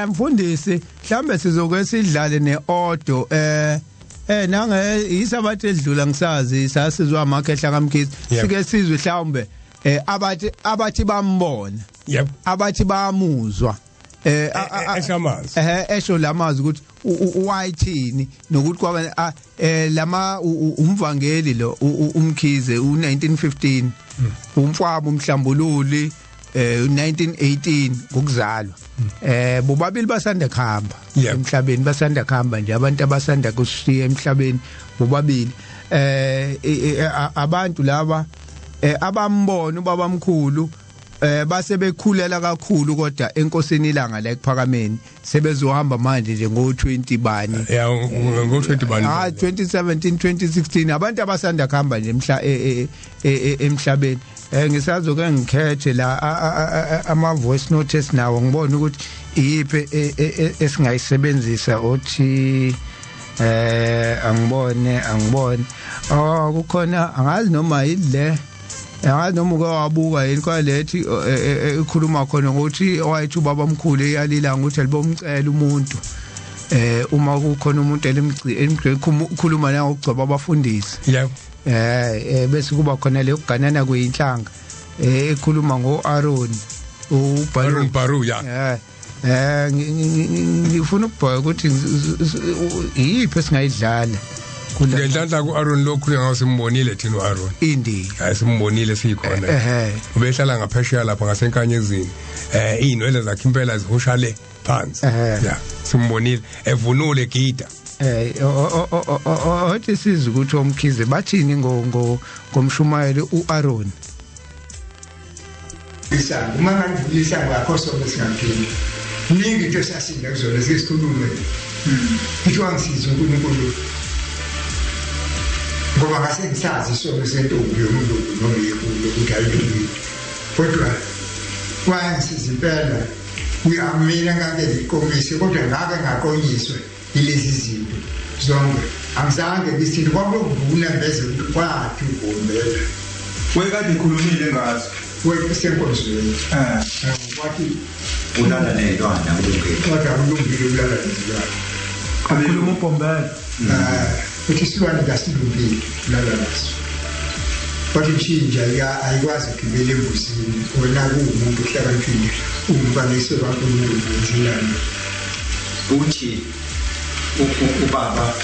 Mfundisi, mhlambe sizoke sidlale neaudio nange isabathe edlula ngisazi sasizwa amakhehla kaMkhize. Sike sizwe mhlawumbe abathi bambona, abathi bamuzwa esho amazwi, esho lamazwi ukuthi wayithini nokuthi kwaba lama umvangeli lo uMkhize u1915, umfwabo umhlambululi 1918 ngokuzalwa. Bobabili basanda kuhamba emhlabeni, basanda kuhamba nje, abantu abasanda kushiya emhlabeni bobabili. Abantu laba abambona ubabamkhulu base bekhulela kakhulu, kodwa enkosini ilanga la ekuphakameni sebezohamba manje nje ngo20 bani, ngo20 bani, 2017 2016, abantu abasanda kuhamba nje emhlabeni. Ngisazoke ngikhethe la ama voice notes nawo, ngibone ukuthi iyiphi esingayisebenzisa. Othi angibone kukhona, angazi noma yile, angazi noma uke wabuka yini kwalethi ikhuluma khona ngokuthi owayethi ubaba omkhulu eyalila ukuthi alibomcela umuntu uma kukhona umuntu elimkhuluma nangokugcoba abafundisi. Yebo. Bese kuba khona le ukuganana kweinhlanga ekhuluma ngoAaron uBaru Baru ya. Ngifuna ukubheka ukuthi iyiphi esingayidlala. Ngenhlanhla kuAaron lokhu ngasimbonile thina uAaron. Indi. Hayi simbonile sikhona. Ubehlala ngaphesheya lapha ngasenkanyezini. Inwele zakhe impela zihosha le phansi. Yeah, simbonile evunule gida. Othi siza ukuthi omkhize bathini ngomshumayeli uAaron. Isango uma ngangivula isango akho sonke singaphila. Ningi into esasinda kuzona sesikhulume. Ngithi wangisiza uNkulunkulu. Ngoba ngase ngisazi isono sentombi yomlungu noma yekulo ukuthi ayilungile. Kodwa wangisiza impela. Uyamina ngake ngikomise kodwa ngake ngaqonyiswa yilezi zinto zonke. Angizange ngithi kwakuvuna beze ukuthi kwathi ugombela. Wekade ikhulumile ngazo. Wesenkonzweni. Wathi ulala nezilwane akulungile. Kodwa akulungile ulala nezilwane. Akhuluma uBombela. Uthi isilwane kasilungile ulala naso. Wathi mshinja ayikwazi ukugibela embuzini, wena kuwumuntu ohlakaniphile, umfanekiso kaNkulunkulu wenzelani. Uthi ubaba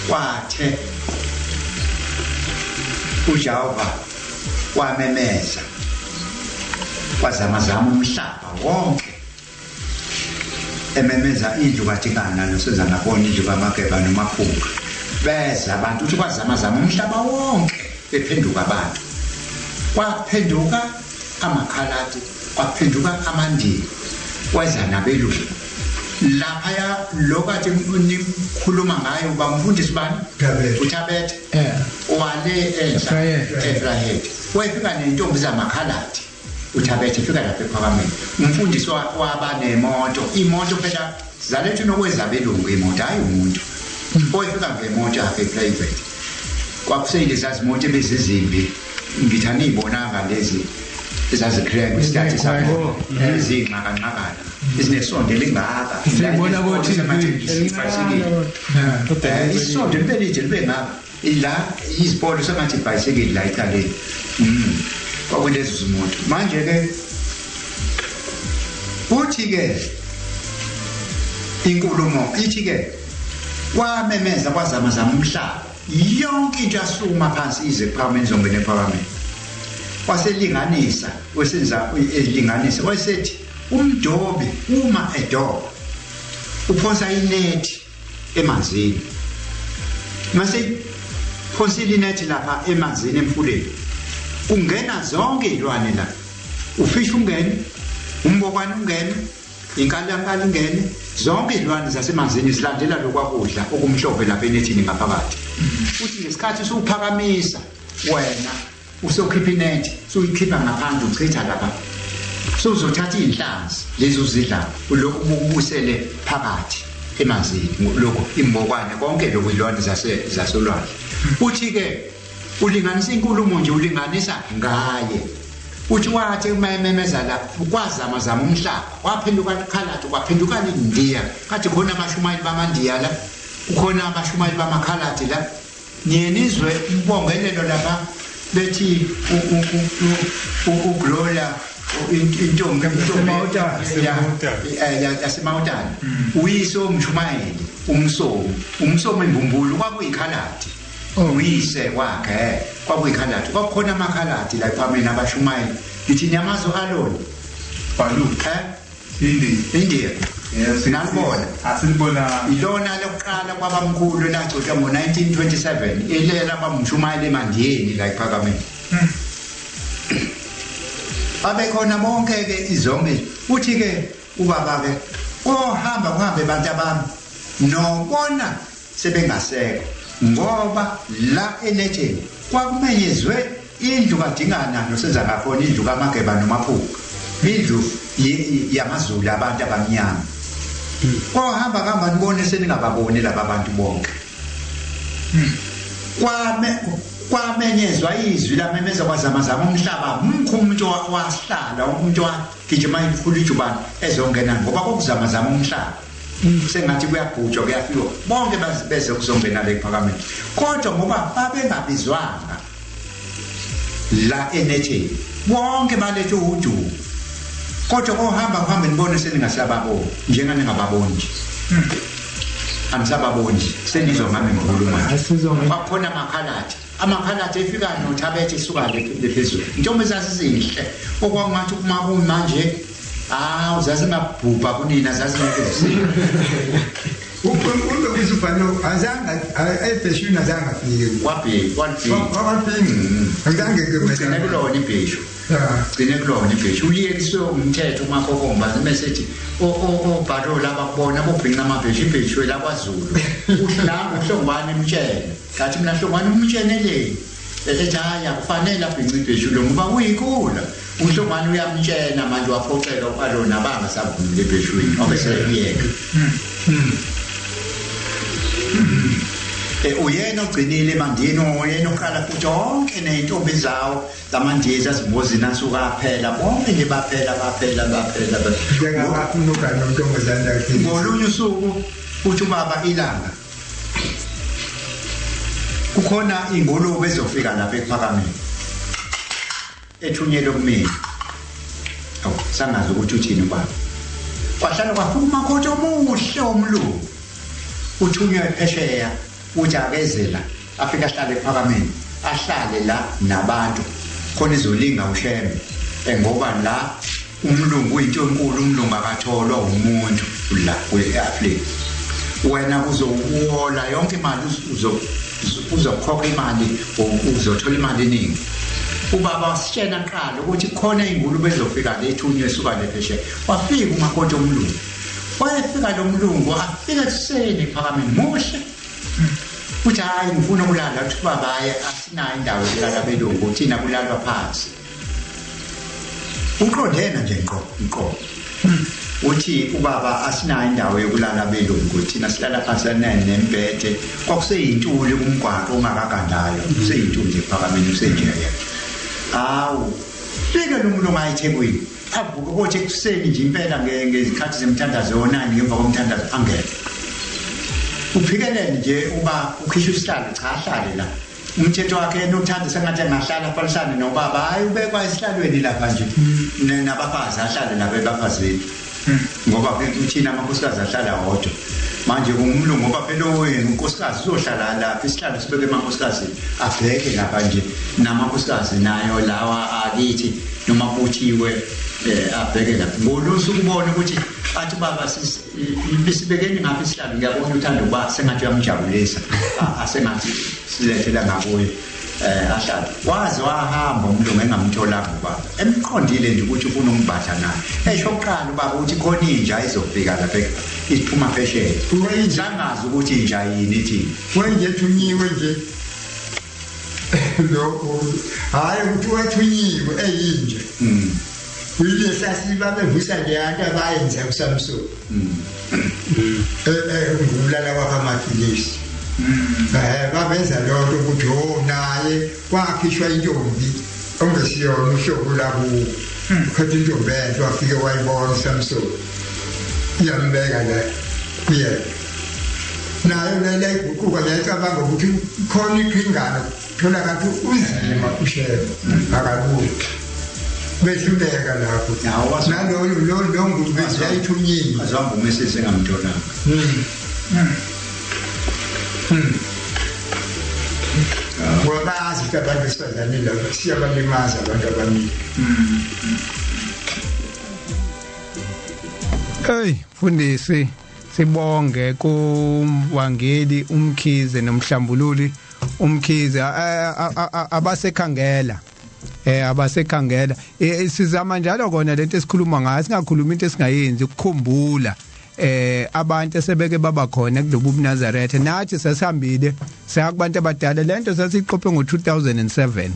wathe uJehova wamemeza kwazamazama umhlaba wonke, ememeza indlu kaTikana nosenza ngabona indlu kaMageba noMaphunga, beza abantu. Uthi kwazamazama umhlaba wonke bephenduka abantu, kwaphenduka amakhaladi, kwaphenduka amandiya, kweza nabelungu laphaya. Lokade nikhuluma ngayo bamfundisi bani uThabethe wale enhla eVryheid, wayefika nentombi zamakhaladi uThabethe, fika lapha ephakameni. Umfundisi waba nemoto, imoto phela zalethu nokwezabelungu imoto, hayi umuntu owayefika ngemoto yakhe private. Kwakuseyile zazimoto ebezizimbi, ngithi aniyibonanga lezi ezazikhreya kwisikhathi sakho ezingxakanxakana ezinesondo elingaka, sibona ko TV isondo libe lide libe ngaka la izipolo sengathi ibhayisikili la ecaleni. Kwakulezo zimoto. Manje ke uthi ke inkulumo ithi ke kwamemeza kwazamazama umhlaba yonke into yasukuma phansi ize ephakameni izongena ephakameni. Waselinganisa wesenza elinganisa wayesethi umdobi uma edoba uphonsa inethi emanzini, mase phonsile inethi lapha emanzini emfuleni, kungena zonke izilwane la, ufish ungene, umbokwane ungene, inkalankala ingene, zonke izilwane zasemanzini zilandela lokwakudla okumhlophe lapha enethini ngaphakathi. Futhi ngesikhathi usuphakamisa wena usokhipha inethi, usuyikhipha ngaphandle uchitha lapha, suzothatha inhlanzi lezi uzidlayo lokhu ubusele phakathi emanzini, lokho imbokwane konke lokhu izilwane zasolwandle. Uthi ke ulinganisa inkulumo nje, ulinganisa ngaye Uthi wathi uma ememeza la kwazama zama umhlaba, waphenduka ikhaladi, kwaphenduka iNdiya. Kathi khona abashumayeli bamaNdiya la, kukhona abashumayeli bamakhaladi la. Niye nizwe umbongelelo lapha bethi uGloria intombi yaseMawutane, uyise umshumayeli umsomi imbumbulu kwakuyikhaladi. Uyise wakhe kwakuyikhaladi, kwakukhona amakhaladi la ephameni abashumayeli. Ngithi niyamazi u-Alon Balu India. Yes, nalibona asilibona. Ilona lokuqala kwabamkhulu elagcotshwa ngo-1927, ilela bamshumayeli eMandiyeni la ephakameni. Babekhona bonke ke izonke. Uthi ke ubaba ke ohamba kuhambe abantu abami nobona sebengasekho, ngoba la eletsheni kwakumenyezwe indlu kaDingana nosenza ngakhona, indlu kaMageba noMaphuka, indlu yamaZulu abantu abamnyama. Kohamba kuhamba nibone seningababoni laba bantu bonke. Kwamenyezwa izwi lamemeza kwazamazama umhlaba, mkhu umuntu wahlala, umuntu wagijima ikhulu ijubane ezongena, ngoba kokuzamazama umhlaba sengathi kuyabhujwa kuyafiwa, bonke beze kuzongena le ephakameni. Kodwa ngoba babengabizwanga la enetheni, bonke balethe udumo. Kodwa kohamba kuhambe nibone seningasababoni, njengane ngababoni nje. Anisababoni nje, senizwa ngami ngikhuluma nje. Kwakhona amakhaladi, amakhaladi efika nothabethe esuka le phezulu. Intombi zazizinhle, okwakungathi uma kumanje zazingabhubha kunina, zazingeke zisike. Ubhalo azange ebheshini, azange afike. Kwabheki, azange ugcine kulona ibheshu. Gcine kulona ibheshu. Uliyekiswe umthetho uMakokomba zimesethi obhalo laba kubona bobhinqa amabheshu, ibheshu lakwaZulu. Uhlanga uHlongwane emtshele. Ngathi mina Hlongwane umtsheneleni. Ethi hayi akufanele abhinqe ibheshu lo ngoba uyikhula. uHlongwane uyamtshena manje, waphoxeka u-Alona abangasavumile ebheshwini, obese uyeka. Uyena ogcinile eMandini, uyena oqala futhi onke ney'ntombi zawo zamaNdiya zazimbozini asuka aphela, bonke nje baphela. Ngolunye usuku uthi ubaba ilanga kukhona ingulube ezofika lapha ekuphakameni ethunyelwe kumina. Sangazi ukuthi uthini ubaba. Kwahlala kwafika umakoti omuhle omlungu, uthunywe phesheya, uthi akeze la, afike ahlale ekuphakameni, ahlale la nabantu khona izolinga uShembe, ngoba la umlungu uyinto enkulu, umlungu akatholwa umuntu la kwe-Afrika. Wena uzowola yonke imali, uzokhokha imali, uzothola imali eningi. Ubaba wasitshena kuqala ukuthi khona ingulube ezofika le ethunywe esuka le phesheya. Wafika umakoti omlungu, wayefika lo mlungu afika ekuseni ephakameni, muhle. Uthi hayi ngifuna ukulala. Uthi baba hayi asinayo indawo yokulala belungu, thina kulalwa phansi. Uqondena nje ngqo. Uthi ubaba asinayo indawo yokulala belungu, thina silala phansi nembhede. Kwakuseyintuli kumgwaqo ongakagandayo, kuseyintuli nje ephakameni, kusenjeya. Awu, fika lo mlungu ayeThekwini, avuke kothi ekuseni nje impela ngezikhathi zemthandazo yonani, ngemva komthandazo angene. Uphikelele nje uba ukhishwa isihlalo, cha ahlale la. Umthetho wakhe yena uthanda sengathi angahlala afalisane nobaba, hayi ubekwa esihlalweni lapha nje nabafazi ahlale lapha ebafazini. Ngoba uthina amakhosikazi ahlala wodwa. Manje kungumlungu ngoba phela unkosikazi uzohlala lapha, isihlalo sibeke emakhosikazi abheke lapha nje, namakhosikazi nayo lawa akithi noma kuthiwe abheke lapha. Ngolusuku ubone ukuthi athi baba sibekeni ngapha isihlalo, ngiyabona uthanda ukuba sengathi uyamjabulisa, asengathi silethela ngakuye ahlala. Waze wahamba umlungu engamtholanga ubaba, emqondile nje ukuthi ufuna umbhatha naye. Esho kuqala ubaba ukuthi khona inja izofika lapha iphuma phesheya. Sangazi ukuthi inja yini ithini. Wayethunyiwe nje lokho, hayi ukuthi wethunyiwe eyinja. Uyilesa babevusa nje abantu abayenza uSamson. Ngumlala wakwaMafilisi. Babenza lokho ukuthi naye kwakhishwa intombi ongesiyona uhlobo lakubo. Ukhetha intombi enhle wafike wayibona uSamson, iyambeka la kuyena. Nayo le iguquka ngiyacabanga ukuthi khona iphingana thola kanti uzima uShembe akabuki. Behluleka lapho. Naloyo lo ngubezi yayithunyiwe. Azange umesisi engamtholanga. Ngoba bazi ukuthi abantu besifazane laba siyabalimaza abantu abaningi. Hey mfundisi, sibonge kumvangeli uMkhize nomhlambululi uMkhize abasekhangela. Abasekhangela sizama njalo kona lento esikhuluma ngayo, singakhuluma into esingayenzi, ukukhumbula abantu esebeke baba khona kulobu buNazaretha. Nathi sasihambile saya kubantu abadala, lento sasiqophe ngo2007.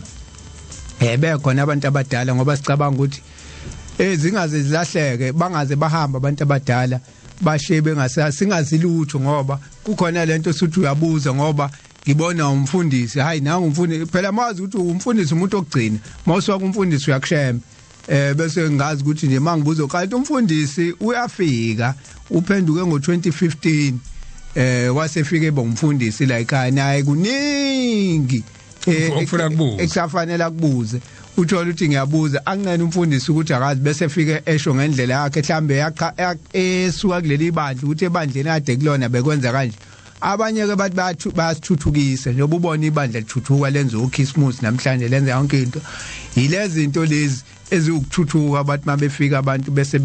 Bekhona abantu abadala ngoba sicabanga ukuthi zingaze zilahleke, bangaze bahamba abantu abadala bashiye bengase singazi lutho, ngoba kukhona lento suthi uyabuza ngoba ngibona umfundisi, hayi nangu umfundisi phela. Mazi ukuthi umfundisi umuntu ogcina mawusuka kumfundisi uyakushema, bese ngazi ukuthi nje mangibuza kanti umfundisi uyafika uphenduke ngo2015, wasefike bomfundisi la ekhaya naye kuningi Ofuna kubuza. Ekusafanele akubuze. Uthola ukuthi ngiyabuza ancane umfundisi ukuthi akazi, bese fike esho ngendlela yakhe mhlambe yakha esuka kuleli bandla ukuthi ebandleni ade kulona bekwenza kanje. Abanye ke bathi bayasithuthukisa, njengoba ubona ibandla lithuthuka lenza uChristmas namhlanje, lenza yonke into. Yilezi zinto lezi eziwukuthuthuka bathi mabefika abantu bese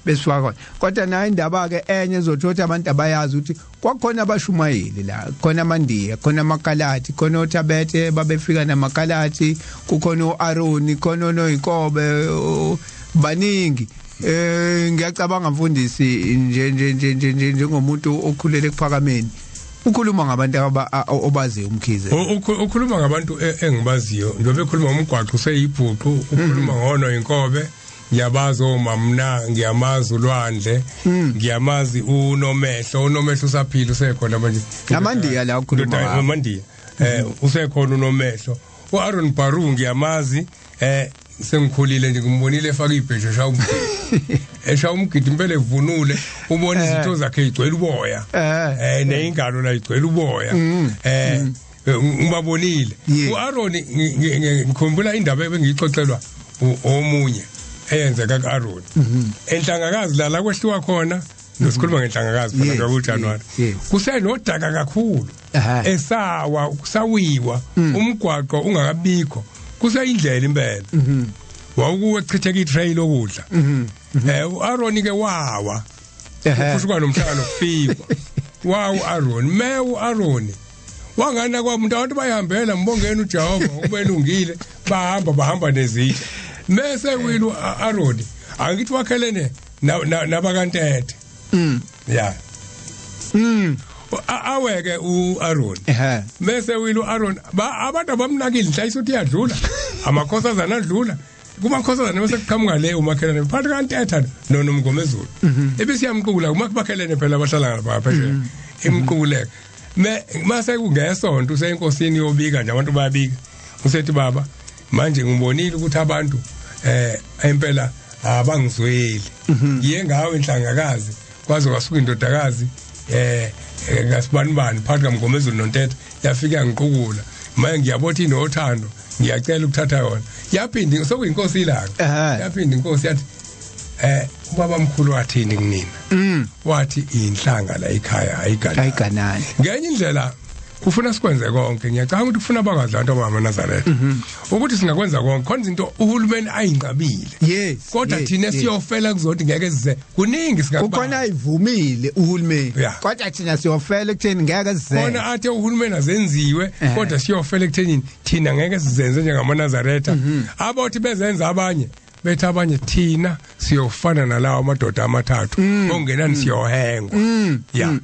besifaka. Kodwa nayo indaba ke enye ezothothi abantu abayazi ukuthi kwakhona abashumayeli la, khona amaNdiya, khona amaKalati, khona oThabethe babefika namaKalati, kukhona uAaron, khona oNoyinkobe, baningi. Ngiyacabanga mfundisi, nje nje nje nje njengomuntu okhulele ekuphakameni, ukhuluma ngabantu obaziyo uMkhize. Ukhuluma ngabantu engibaziyo, njengoba ekhuluma ngomgwaqo useyibhuqu, ukhuluma ngono inkobe, ngiyabazi omamna, ngiyamazi uLwandle, ngiyamazi uNomehlo. UNomehlo usaphila, usekhona manje. NamaNdiya la ukhuluma ngawo. NamaNdiya, usekhona uNomehlo. uAaron Baru ngiyamazi, sengikhulile nje ngimbonile efaka ibheshu, eshaya umgidi, eshaya umgidi impela, evunule, ubona izinto zakhe igcwele uboya, neyingalo la igcwele uboya, ngibabonile. uAaron ngikhumbula indaba ebengiyixoxelwa omunye eyenzeka kuAaron enhlangakazi la kwehliwa khona. Nosikhuluma ngenhlangakazi phela kuJanuary, kusenodaka kakhulu, esawa kusawiwa umgwaqo ungakabikho, kuseyindlela impela, wawukuwe chitheka itrail okudla. uAaron ke wawa, kuhluka nomhlangano kufikwa, wawu Aaron mewu Aaron wangana kwamuntu, abantu bayihambela, mbongeni uJehova ubelungile, bahamba bahamba nezitsha. Mase wilo Aaron, angithi wakhelene nabakaNtethe ya aweke uAaron. Mase wilo uAaron, abantu abamnakile, inhla ukuthi iyadlula, amakhosazana adlula kumakhosazana, bese kuqhamuka le umakhelwane phakathi kaNtetha noNomngomezulu, ebesiyamqula umakhelwane phela abahlala ngapha phesheya, imquleka. Me mase kungesonto useyinkosini yobika nje, abantu bayabika, usethi baba manje ngibonile ukuthi abantu impela abangizweli, ngiye ngawe inhlangakazi kwaze kwasuka indodakazi ngasibanibani phakathi kaMngomezulu noNtetha, yafika ngiqukula, manje ngiyabona inothando, ngiyacela ukuthatha yona. Yaphinda sokuyinkosi ilanga, yaphinda inkosi yathi ubaba mkhulu wathini kunina? Wathi inhlanga la ekhaya ayiganani. Ayiganani. Ngenye indlela ufuna sikwenze konke. Ngiyacabanga ukuthi ufuna abakwazi abantu abangamaNazaretha ukuthi singakwenza konke, khona izinto uhulumeni ayinqabile, kodwa thina siyofela kuzothi ngeke size, kuningi singakubala. Kukhona ayivumile uhulumeni, kodwa thina siyofela ekutheni ngeke size. Khona athe uhulumeni azenziwe, kodwa siyofela ekutheni thina ngeke sizenze njengamaNazaretha. Abathi bezenza abanye bethi abanye, thina siyofana nalawo amadoda amathathu, ongenani siyohengwa ya.